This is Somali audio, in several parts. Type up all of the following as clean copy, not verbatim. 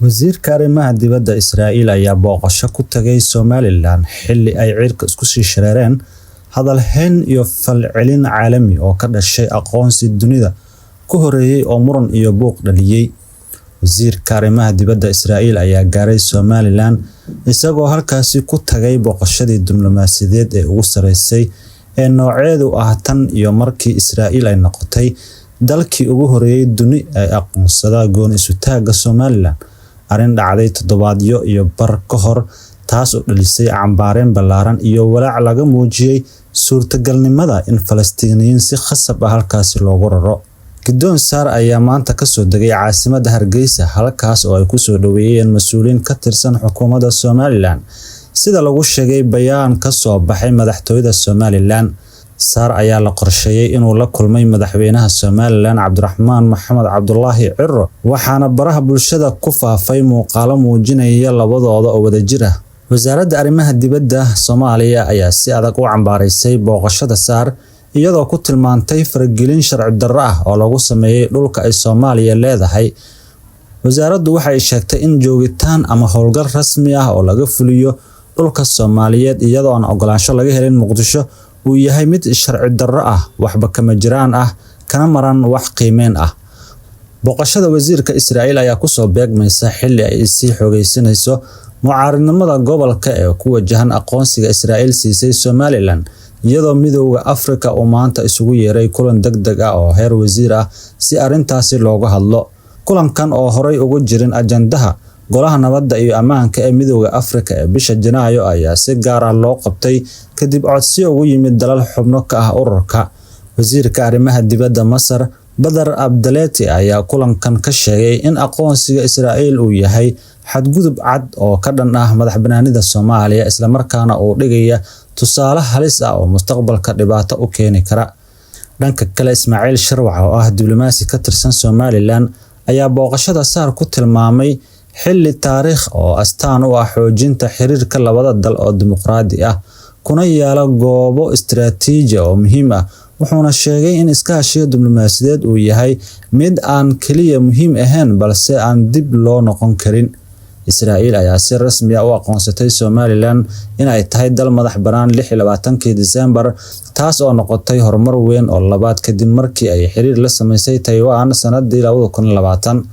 Wasiirka Arrimaha Dibadda Israa'iil ayaa booqasho ku tagay Somalilan xilli ay cirka isku sii shareereen hadal hayn iyo falcelin caalami oo ka dhashay aqoonsi dunida ku horeeyay oo muran iyo buuq dhaliyay. Wasiirka Arrimaha Dibadda Israa'iil ayaa gaaray Somalilan isagoo halkaasi ku tagay booqashadii diblomaasiyadeed ee ugu sareysay ee nooceedu ah tan iyo markii Israa'iil ay noqotay dalkii ugu horeeyay duni ee aqoonsada gooni isu-taagga Somalilan. Arrin dhacday toddobaadyo iyo bar ka hor, taas oo dhalisay cambaareyn ballaaran iyo walaac laga muujiyay suurtagalnimada in Falastiiniyiin si khasab ah halkaasi loogu raro. Gideon Saar ayaa maanta ka soo degay caasimadda Hargeysa, halkaas oo ay ku soo dhoweeyeen mas'uuliyiin ka tirsan xukuumadda Somalilan, sida lagu sheegay bayaan ka soo baxay madaxtooyada Somalilan. Saar ayaa la qorsheeyay inuu la kulmay madaxweynaha Somalilan Cabdiraxmaan Maxamed Cabdulaahi Ciro, waxaana baraha bulshada ku faafay muuqaallo muujinaya labadooda oo wadajir ah. Wasaaradda Arrimaha Dibadda Soomaaliya ayaa si adag u cambaareysay booqashada Saar, iyadoo ku tilmaantay faragelin sharci darro ah oo lagu sameeyay dhulka ay Soomaaliya leedahay. Wasaaraddu waxay sheegtay in joogitaan ama howlgal rasmi ah oo laga fuliyo dhulka Soomaaliyeed iyadoo aan oggolaansho laga helin Muqdisho uu yahay mid sharci darro ah, waxba kama jiraan ah, kana maran wax qiimeyn ah. Booqashada wasiirka Israa'iil ayaa ku soo beegmaysa xilli ay sii xoogaysanayso mucaaradnimada gobolka ee ku wajahan aqoonsiga Israa'iil siisay Somalilan, iyadoo Midowga Afrika uu maanta isugu yeeray kulan degdeg ah oo heer wasiir ah si arrintaasi looga hadlo. Kulankan oo horay ugu jirin ajandaha Golaha Nabadda iyo Ammaanka ee Midowga Afrika ee bisha Janaayo ayaa si gaar ah loo qabtay kadib codsiyo uga yimid dalal xubno ka ah ururka. Wasiirka Arrimaha Dibadda Masar Badar Abdaleti ayaa kulankan ka sheegay in aqoonsiga Israa'iil uu yahay xadgudub cad oo ka dhan ah madaxbannaanida Soomaaliya, isla markaana uu dhigaya tusaale halis ah oo mustaqbalka dhibaato u keeni kara. Dhanka kale, Ismaaciil Sharwac oo ah diblomaasi ka tirsan Somalilan ayaa booqashada Saar ku tilmaamay xilli taariikh oo astaan u ah xoojinta xiriirka labada dal oo dimuqraadi ah, kuna yaala goobo istiraatiiji oo muhiim ah. Wuxuuna sheegay in iskaashiga diblomaasiyadeed uu yahay mid aan kaliya muhiim ahayn balse aan dib loo noqon karin. Israa'iil ayaa si rasmi ah u aqoonsatay Somalilan in ay tahay dal madax bannaan 26-kii Diseembar, taas oo noqotay horumar weyn oo labaad kadib markii ay xiriir la samaysay Taiwan sanadii 2020.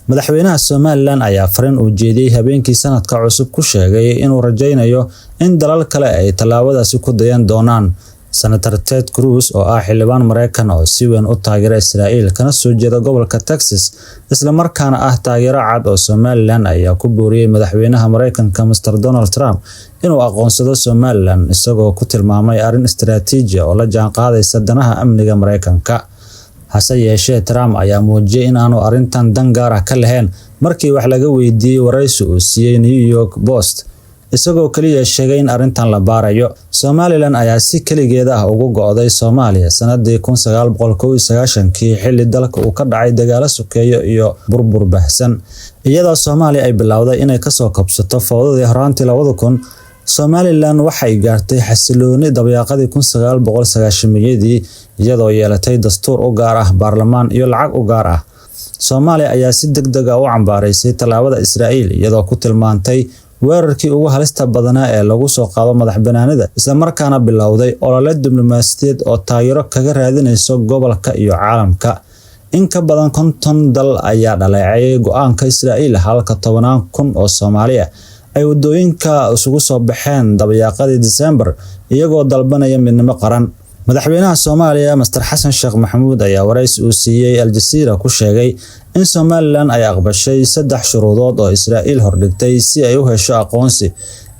Madaxweynaha Somalilan ayaa fariin u jeediyay habeenkii sanadka cusub ku sheegay inuu rajaynayo in dalal kale ay tallaabadaasi ku dayan doonaan. Senator Ted Cruz oo ah xildhibaan Mareykan oo si weyn u taageera Israa'iil kana soo jeeda gobolka Texas, isla markaana ah taageero cad oo Somalilan, ayaa ku booriyay madaxweynaha Mareykanka Mr. Donald Trump inuu aqoonsado Somalilan, isagoo ku tilmaamay arrin istiraatiiji ah oo la jaanqaadaysa danaha amniga Mareykanka. Hase yeeshee, Trump ayaa muujiyay in aanu arrintan dan gaar ah ka lahayn markii wax laga weydiiyay wareysi uu siiyay New York Post, isagoo kaliya sheegay in arrintan la baarayo. Somalilan ayaa si kaligeed ah uga go'day Soomaaliya sanadii 1991-kii, xilli dalka uu ka dhacay dagaalo sokeeye iyo burbur baahsan. Iyadoo Soomaaliya ay bilowday inay kasoo kabsato fowdadii horaantii 2000, Somalilan waxay gaartay xasillooni dabayaaqadii 1990-yadii, iyadoo yeelatay dastuur u gaar ah, baarlamaan iyo lacag u gaar ah. Soomaaliya ayaa si degdeg ah u cambaareysay tallaabada Israa'iil, iyadoo ku tilmaantay weerarkii ugu halista badnaa ee lagu soo qaado madaxbannaanida, isla markaana bilowday olole diblomaasiyadeed oo taageero kaga raadinayso gobolka iyo caalamka. In ka badan 50 dal ayaa dhaleeceeyay go'aanka Israa'iil, halka tobanaan kun oo Soomaali ah ay waddooyinka isugu soo baxeen dabayaaqadii Diseembar iyagoo dalbanaya midnimo qaran. Madaxweynaha Soomaaliya Mr. Xasan Sheekh Maxamuud ayaa wareysi uu siiyay Al Jazeera ku sheegay in Somalilan ay aqbashay saddex shuruudood oo Israa'iil hordhigtay si ay u hesho aqoonsi: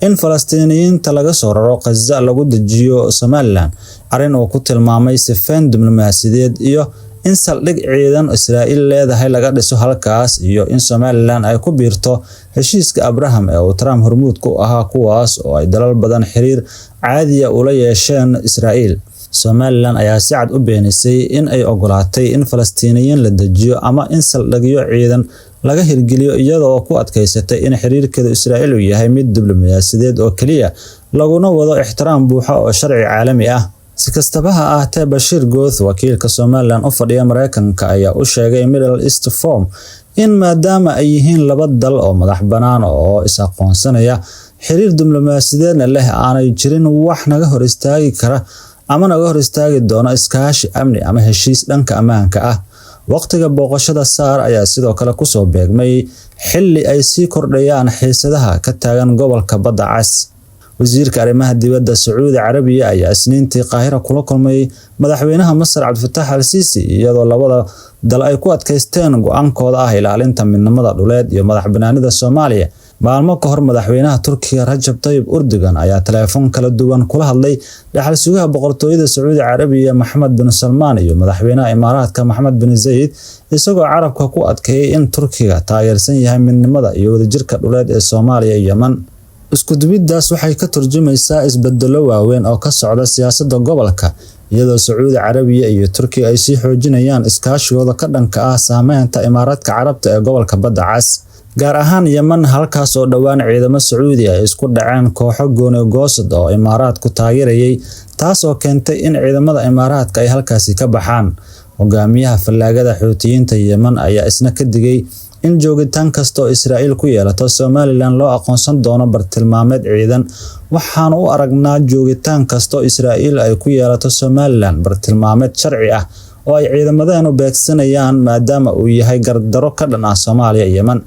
in Falastiiniyiinta laga soo raro Gaza lagu dejiyo Somalilan, arrin uu ku tilmaamay sifeyn diblomaasiyadeed, iyo in saldhig ciidan Israa'iil leedahay laga dhiso halkaas, iyo in Somalilan ay ku biirto heshiiska Abraham ee uu Trump hormuud ku ahaa, kuwaas oo ay dalal badan xiriir caadi ah ula yeesheen Israa'iil. Somalilan ayaa si cad u beenisay in ay ogolaatay in Falastiiniyiin la dejiyo ama in saldhigyo ciidan laga hirgeliyo, iyadoo ku adkaysatay in xiriirkeeda Israa'iil uu yahay mid diblomaasiyadeed oo kaliya, laguna wado ixtiraam buuxa oo sharci caalami ah. Si kastaba ha ahaatee, Bashiir Gooth, wakiilka Somalilan u fadhiya Mareykanka, ayaa u sheegay Middle East Forum in in maadaama ay yihiin laba dal oo madax bannaan oo is aqoonsanaya, xiriir diblomaasiyadeedna leh, aanay jirin wax naga hor istaagi kara ama naga hor istaagi doona iskaashi amni ama heshiis dhanka ammaanka ah. Waqtiga booqashada Saar ayaa sidoo kale kusoo beegmay xilli ay sii kordhayaan xiisadaha ka taagan gobolka Badda Cas. Wasiirka arrimaha dibadda Sacuudi Carabiya ayaa Isniintii Qaahira kula kulmay madaxweynaha Masar Cabdifataax Al-Siisi, iyadoo labada dal ay ku adkaysteen go'aankooda ah ilaalinta midnimada dhuleed iyo madax bannaanida Soomaaliya. Maalmo ka hor, madaxweynaha Turkiga Rajab Tayyip Erdogan ayaa telefoon kala duwan kula hadlay dhaxal sugaha boqortooyada Sacuudi Carabiya Maxamed bin Salmaan iyo madaxweynaha Imaaraadka Maxamed bin Zayed, isagoo carabka ku adkeeyay in Turkiga taageersan yahay midnimada iyo wadajirka dhuleed ee Soomaaliya iyo Yemen. Isku duwiddaas waxay ka turjumaysaa isbeddello waaweyn oo ka socda siyaasadda gobolka, iyadoo Sacuudi Carabiya iyo Turkiga ay sii xoojinayaan iskaashigooda ka dhanka ah saameynta Imaaraadka Carabta ee gobolka Badda Cas, gaar ahaan Yemen, halkaas oo dhowaan ciidamo Sacuudi ay isku dhaceen kooxo gooni-goosad oo Imaaraadku taageerayay, taas oo keentay in ciidamada Imaaraadka ay halkaasi ka baxaan. Hogaamiyaha fallaagada Xuutiyiinta Yemen ayaa isna ka digay in joogitaan kasta oo Israa'iil ku yeelato Somalilan loo aqoonsan doono bartilmaameed ciidan. "Waxaanu u aragnaa joogitaan kasta oo Israa'iil ay ku yeelato Somalilan bartilmaameed sharci ah oo ay ciidamadeenu beegsanayaan, maadaama uu yahay gardarro ka dhan ah Soomaaliya iyo Yemen,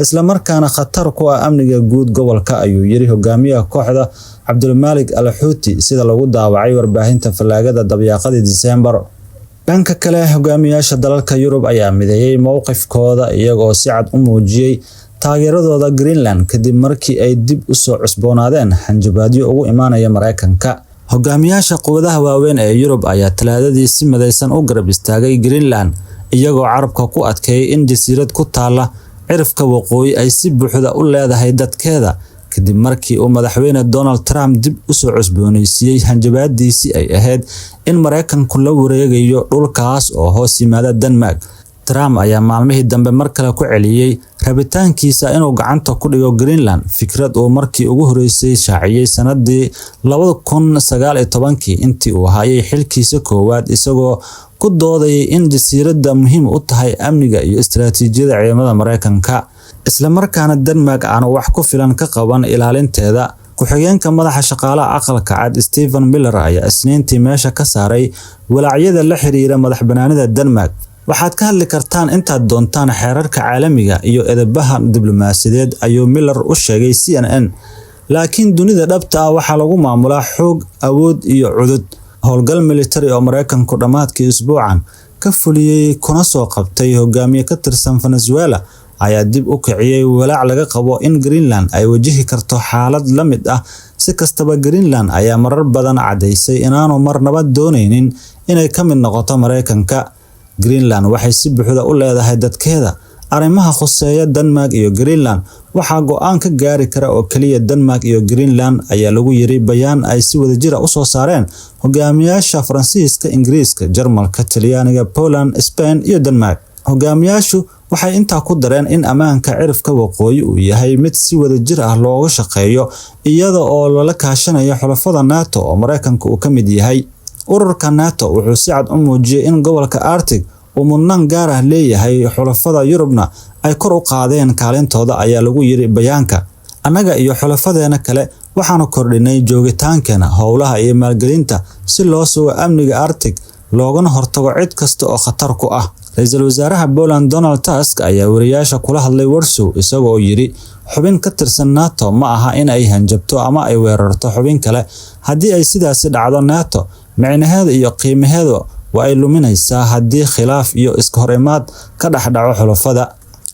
isla markaana khatar ku ah amniga guud gobolka," ayuu yiri hogaamiyaha kooxda Cabdulmaalik Al-Xuuti, sida lagu daawacay warbaahinta fallaagada dabyaaqadii Diseembar. Dhanka kale, hogaamiyaasha dalalka Yurub ayaa mideeyay mowqifkooda, iyagoo si cad u muujiyay taageeradooda Greenland kadib markii ay dib u soo cusboonaadeen hanjabaadyo ugu imaanaya Mareykanka. Hogaamiyaasha quwadaha waaweyn ee Yurub ayaa Talaadadii si midaysan u garab istaagay Greenland, iyagoo carabka ku adkeeyay in jasiirad ku taalla cirifka waqooyi ay si buuxda u leedahay dadkeeda, kadib markii uu madaxweyne Donald Trump dib u soo cusboonaysiiyey hanjabaadiisii ay ahayd in Mareykanku la wareegayo dhulkaas oo hoos yimaada Denmark. Trump ayaa maalmihii dambe mar kale ku celiyey rabitaankiisa inuu gacanta ku dhigo Greenland, fikrad uu markii ugu horeysay shaaciyey sanadii 2019-kii intii uu hayay xilkiisa koowaad, isagoo ku doodayay in jasiiradda muhiim u tahay amniga iyo istiraatiijiyadda ciidamada Mareykanka, isla markaana Denmark aanu wax ku filan ka qaban ilaalinteeda. Ku-xigeenka madaxa shaqaalaha Aqalka Cad Stephen Miller ayaa Isniintii meesha ka saaray walaacyada la xiriira madax bannaanida Denmark. "Waxaad ka hadli kartaan intaad doontaan xeerarka caalamiga iyo edebaha diblomaasiyadeed," ayuu Miller u sheegay CNN, "laakiin dunida dhabta ah waxaa lagu maamulaa xoog, awood iyo cudud." Howlgal militari oo Mareykanku dhammaadkii usbuucan ka fuliyey kuna soo qabtay hogaamiye ka tirsan Venezuela ayaa dib u kiciyey walaac laga qabo in Greenland ay wajihi karto xaalad la mid ah. Si kastaba, Greenland ayaa marar badan caddaysay inaanu marnaba dooneynin inay ka mid noqoto Mareykanka. "Greenland waxay si buuxda u leedahay dadkeeda. Arrimaha khuseeya Denmark iyo Greenland waxaa go'aan ka gaari kara oo kaliya Denmark iyo Greenland," ayaa lagu yiri bayaan ay si wadajir ah u soo saareen hogaamiyaasha Faransiiska, Ingiriiska, Jarmalka, Talyaaniga, Poland, Spain iyo Denmark. Hogaamiyaashu waxay intaa ku dareen in ammaanka cirifka waqooyi uu yahay mid si wadajir ah looga shaqeeyo, iyada oo lala kaashanayo xulafada NATO oo Mareykanka uu ka mid yahay. Ururka NATO wuxuu si cad u muujiyay in gobolka Arctic uu mudnaan gaar ah leeyahay, xulafada Yurubna ay kor u qaadeen kaalintooda, ayaa lagu yiri bayaanka. "Annaga iyo xulafadeena kale waxaanu kordhinay joogitaankeena, howlaha iyo maalgelinta si loo sugo amniga Arctic loogana hortago cid kasta oo khatar ku ah." Ra'iisul wasaaraha Poland Donald Tusk ayaa wariyaasha kula hadlay Warsaw, isagoo yiri: "Xubin ka tirsan NATO ma aha in ay hanjabto ama ay weerarto xubin kale. Haddii ay sidaasi dhacdo, NATO micnaheeda iyo qiimaheedu waa ay luminaysaa haddii khilaaf iyo iska horimaad ka dhex dhaco xulafada."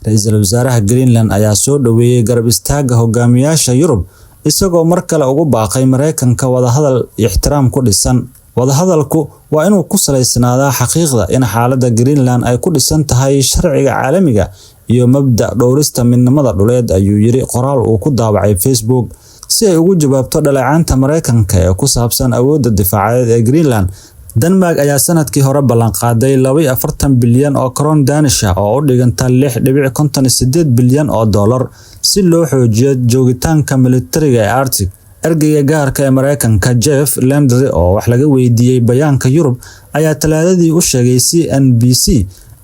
Ra'iisul wasaaraha Greenland ayaa soo dhoweeyay garab istaagga hogaamiyaasha Yurub, isagoo mar kale ugu baaqay Mareykanka wadahadal ixtiraam ku dhisan. "Wadahadalku waa inuu ku salaysnaadaa xaqiiqda in xaaladda Greenland ay ku dhisan tahay sharciga caalamiga iyo mabda'a dhowrista midnimada dhuleed," ayuu yiri qoraal uu ku daabacay Facebook. Si ay uga jawaabto dhaleecaynta Mareykanka ee ku saabsan awoodda difaaceed ee Greenland, Denmark ayaa sanadkii hore ballan qaaday 42 bilyan oo kroon Danish ah, oo u dhiganta 6.58 bilyan oo dollar, si loo xoojiyo joogitaanka militariga ee Arctic. Ergeyga gaarka ee Mareykanka Jeff Landry, oo wax laga weydiiyey bayaanka Yurub, ayaa Talaadadii u sheegay CNBC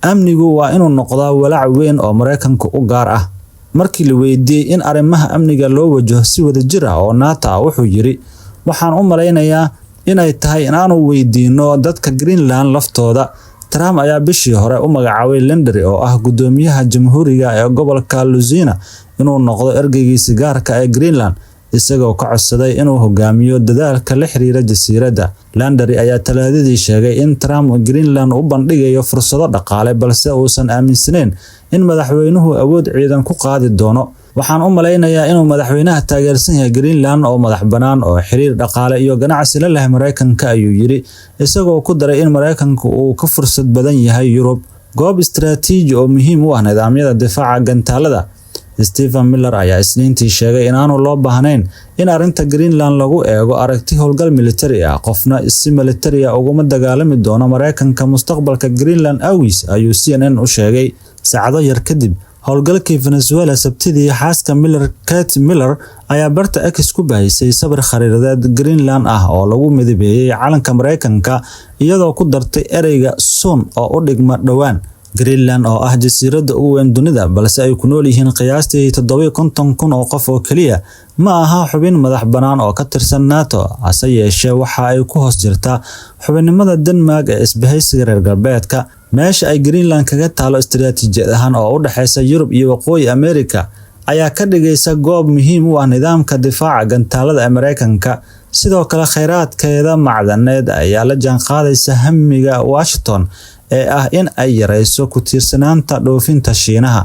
Amnigu waa inuu noqdaa walaac weyn oo Mareykanka u gaar ah. Markii la weydiiyey in arrimaha amniga loo wajaho si wadajir ah oo NATO ah, wuxuu yiri: "Waxaan u maleynayaa inay tahay in aanu weydiino dadka Greenland laftooda." Trump ayaa bishii hore u magacaabay Landry, oo ah guddoomiyaha Jamhuuriga ee gobolka Louisiana, inuu noqdo ergeygiisa gaarka ah ee Greenland, isagoo ka codsaday inuu hogaamiyo dadaalka la xiriira jasiiradda. Landry ayaa Talaadadii sheegay in Trump Greenland u bandhigayo fursado dhaqaale, balse uusan aaminsanayn in madaxweynuhu awood ciidan ku qaadi doono. "Waxaan u maleynayaa inuu madaxweynaha taageersan yahay Greenland oo madax bannaan oo xiriir dhaqaale iyo ganacsi la leh Mareykanka," ayuu yiri, isagoo ku daray in Mareykanka uu ka fursad badan yahay Yurub. Goob istiraatiiji oo muhiim u ah nidaamyada difaaca gantaalada. Stephen Miller ayaa Isniintii sheegay in aanu loo baahnayn in arrinta Greenland lagu eego aragti howlgal militari ah. "Qofna si militari ah uguma dagaalami doono Mareykanka mustaqbalka Greenland awgiis," ayuu CNN u sheegay. Saacado yar kadib howlgalkii Venezuela Sabtidii, xaaska Miller, Kate Miller, ayaa barta X ku baahisay sawir khariidadeed Greenland ah oo lagu midabeeyay calanka Mareykanka, iyadoo ku dartay ereyga "soon" oo u dhigma dhowaan. Greenland, oo ah jasiiradda ugu weyn dunida balse ay ku nool yihiin qiyaastii 57,000 oo qof oo keliya, ma aha xubin madax bannaan oo ka tirsan NATO, hase yeeshee waxa ay ku hoos jirtaa xubinnimada Denmark ee isbahaysiga reer galbeedka. Meesha ay Greenland kaga taalo istiraatiijiyad ahaan oo u dhaxaysa Yurub iyo Waqooyi Ameerika ayaa ka dhigaysa goob muhiim u ah nidaamka difaaca gantaalada ee Mareykanka. Sidoo kale, kheyraadkeeda macdaneed ayaa la jaanqaadaysa hamiga Washington ee ah in ay yareyso ku tiirsanaanta dhoofinta Shiinaha.